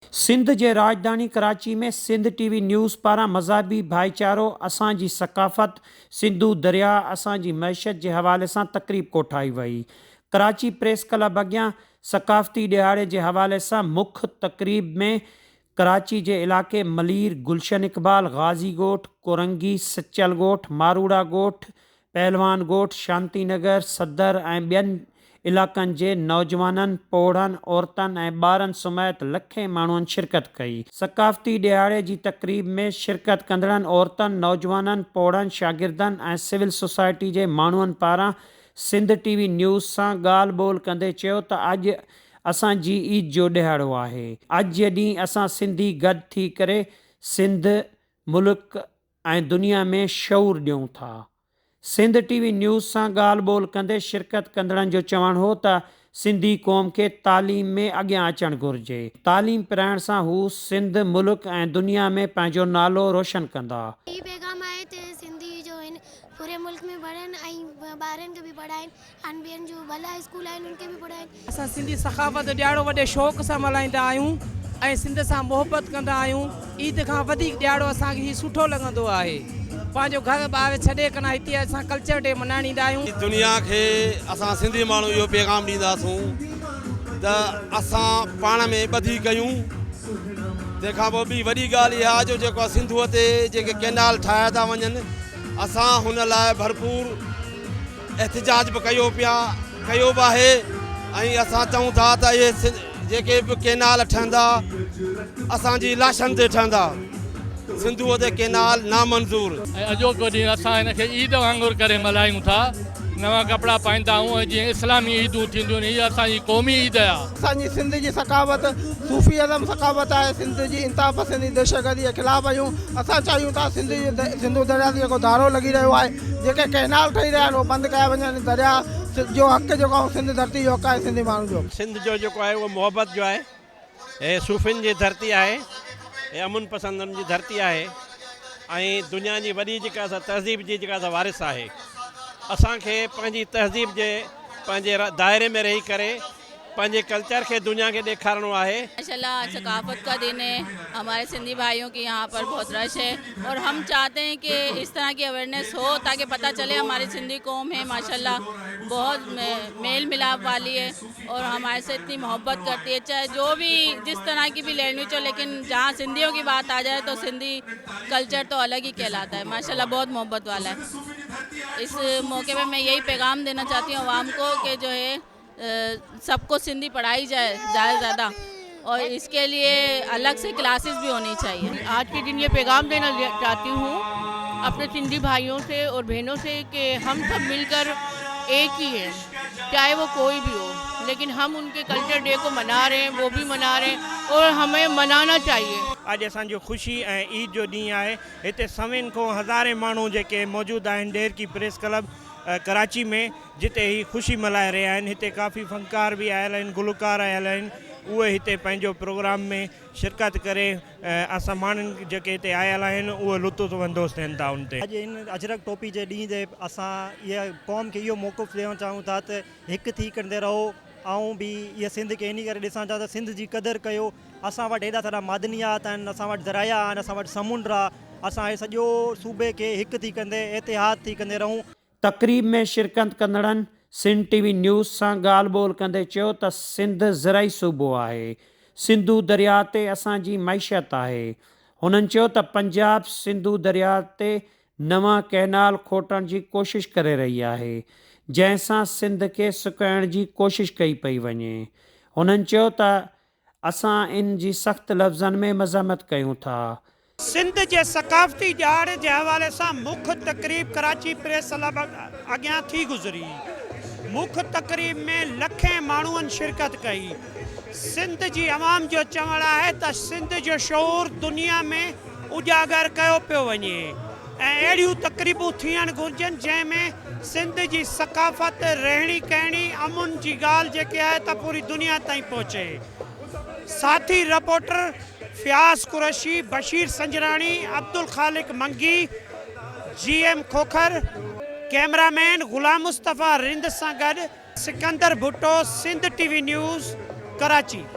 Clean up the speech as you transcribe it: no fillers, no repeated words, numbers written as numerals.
سنڌ جي راڄڌاني ڪراچي ۾ سنڌ ٽي V news پاران مذهبي ڀائيچارو اسان جي ثقافت، سنڌو درياهه اسان جي معيشت جي حوالي سان تقريب ڪوٺائي وئي. ڪراچي پريس ڪلب اڳيان ثقافتي ڏهاڙي جي حوالي سان مک تقريب ۾ ڪراچي جي علائقي ملير، گلشن اقبال، غازي ڳوٺ، ڪورنگي، سچل ڳوٺ، ماروئڙا ڳوٺ، پهلوان ڳوٺ، شانتي نگر، صدر ۽ ٻين علائقن جي نوجوانن، پوڙهن، عورتن ۽ ٻارن سميت لکين ماڻهن شرڪت ڪئي. ثقافتي ڏهاڙي جي تقريب ۾ شرڪت ڪندڙن عورتن، نوجوانن، پوڙهن، شاگردن ۽ سول سوسائٽي جي ماڻهن پاران سنڌ ٽي وي نيوز سان ڳالهه ٻولهه ڪندي چيو ته اڄ اسان جي عيد جو ڏهاڙو آهي. اڄ جي ڏينهن اسان سنڌي گڏ ٿي ڪري سنڌ، ملڪ ۽ دنيا ۾ شعور ڏيون ٿا. سنڌ ٽي وي نيوز سان ڳالهه ٻولهه ڪندي شرڪت ڪندڙن جو چوڻ هو ته سنڌي قوم کي تعليم ۾ اڳيان اچڻ گهرجي، تعليم پرائڻ سان هو سنڌ، ملڪ ۽ دنيا ۾ پنهنجو نالو روشن ڪندا. هي پيغام آهي ته سنڌي جو هن پوري ملڪ ۾ پڙهن ۽ ٻارن کي به پڙهائين ۽ ٻين جو ڀلا اسڪول آهن ان کي به پڙهائين. اسان سنڌي ثقافت جو ڏهاڙو وڏي شوق سان ملهائيندا آهيون ۽ سنڌ سان محبت ڪندا آهيون. عيد کان وڌيڪ ڏهاڙو اسان کي هي سٺو لڳندو آهي. پنهنجو گهر ٻار ڇڏي ڪنا هتي اسان ڪلچر ڊي ملهائڻ ايندا آهيون. دنيا کي اسان سنڌي ماڻهو اهو پيغام ڏينداسون ته اسان پاڻ ۾ ٻڌي ڪيون تنهن کان پوء ٻي وڏي ڳالهه اها جو جيڪو سنڌوء تي جيڪي ڪئنال ٺاهيا ٿا وڃن اسان هن لاء ڀرپور احتجاج به ڪيو پيا ڪيو به آهي ۽ اسان چئون ٿا ته اهي جيڪي به ڪينال ٺهندا اسان جي لاشن تي ٺهندا سنڌوء تي ڪينال نامنظور. ۽ اڄوڪو ڏينهن اسان هن کي عيد وانگر ڪري ملهايون ٿا نوان ڪپڙا پائيندا آهيون ۽ جيئن اسلامي عيدون ٿينديون آهن هي اسان جي قومي عيد آهي. اسان جي سنڌ جي ثقافت صوفي ازم ثقافت آهي سنڌ جي انتها پسندي دهشتگردي جي خلاف آهيون اسان چاهيون ٿا سنڌ جي سنڌو درياء تي جيڪو ڌاڙو لڳي رهيو آهي جيڪي ڪئنال ٺهي رهيا آهن اهي بند ڪيا وڃن درياء جو حق جيڪو آهي سنڌ ڌرتي جو حق آهي سنڌي ماڻهن جو. سنڌ جو جيڪو آهي اهو محبت جو آهي هي صوفين جي ڌرتي آهي هي امن پسندن جي ڌرتي آهي ۽ دنيا جي وڏي جيڪا سا تهذيب جي جيڪا سا وارث آهي اسان کي پنهنجي تهذيب جي پنهنجي دائري ۾ رهي ڪري پنهنجي ڪلچر کي دنيا کي ڏيکارڻو آهي. ماشاء الله آج ثقافت کا دن هي هماري سنڌي ڀائيون ڪي يهان پر بهت رش هي اور هم چاهتي هين ڪي اس طرح ڪي اويرنيس هو تاڪي پتا چلي هماري سنڌي قوم هي ماشاء الله بهت ميل ملاپ والي هي اور هماري سي اتني محبت ڪرتي هي چاهي جو ڀي جس طرح ڪي ڀي لينگويج هو ليڪن جهان سنڌيون ڪي بات آ جائي تو سنڌي ڪلچر تو الڳ هي ڪهلاتا هي ماشاء الله بهت محبت والا هي اس موقعي پي مين يهي پيغام دينا چاهتي هون عوام ڪو ڪي جو هي سب ڪو سنڌي پڙهائي جائي زياده سي زياده اور اس ڪي ليي الگ سي ڪلاسز ڀي هوني چاهيي. آج ڪي دن يي پيغام دينا چاهتي هون اپني سنڌي ڀائيون سي اور بهنون سي ڪي هم سب مل ڪر ايڪ هي هين چاهي وو ڪوئي ڀي هو ليڪن هم ان ڪي ڪلچر ڊي ڪو منا رهي هين وو ڀي منا رهي هين اور همين منانا چاهيي. اڄ اسان جو خوشي ۽ عيد جو ڏينهن آهي هتي سوين کان هزارين ماڻهو جيڪي موجود آهن ڏهرڪي پريس ڪلب ڪراچي ۾ جتي هي خوشي ملهائي رهيا آهن هتي ڪافي فنڪار به آيل آهن گلوڪار آيل آهن اهي هتي پنهنجو پروگرام ۾ شرڪت ڪري اسان ماڻهن جيڪي هتي آيل آهن اهي لطف اندوز ٿين ٿا ان تي. اڄ ان اجرڪ ٽوپي جي ڏينهن تي اسان اها قوم کي اهو موقف ڏيڻ چاهيون ٿا ته هڪ ٿي ڪندي رهو آئون به اها سنڌ کي انهي ڪري ڏسان چاهيان ته سنڌ جي قدر ڪيو اسان وٽ ايڏا سارا معدنيات آهن اسان وٽ ذرائع آهن اسان وٽ سمنڊ آهي اسان هي سڄو صوبي کي هڪ ٿي ڪندي اتحاد ٿي ڪندي رهون. تقريب ۾ شرڪت ڪندڙن سنڌ ٽي وي نيوز سان ڳالهه ٻولهه ڪندي چيو ته سنڌ زرعي صوبو آهي، سنڌو درياء تي اسان جي معيشت آهي. هنن چيو ته پنجاب سنڌو درياء تي نوان ڪئنال کوٽڻ جي ڪوشش ڪري رهي آهي، جنهن سان سنڌ کي سڪائڻ جي ڪوشش ڪئي پئي وڃي. هنن چيو ته اسان ان جي سخت لفظن ۾ مذمت ڪيون ٿا. سنڌ جي ثقافتي ڏهاڙي جي حوالي سان مک تقريب ڪراچي پريس ڪلب اڳيان ٿي گذري. مک تقريب ۾ لکين ماڻهن شرڪت ڪئي. سنڌ جي عوام جو چوڻ آهي ته سنڌ جو شعور دنيا ۾ اجاگر ڪيو پيو وڃي ۽ اهڙيون تقريبون ٿيڻ گهرجن جنهن ۾ سنڌ جي ثقافت، رهڻي ڪهڻي، امن جي ڳالهه جيڪي آهي ته پوري دنيا تائين پهچي. ساٿي reporter Fayaz Qureshi, Bashir Sanjrani, Abdul Khaliq Mangi, G M Khokhar, camera man Ghulam Mustafa Rind سان گڏ Sikandar Bhutto, Sindh T V news, Karachi.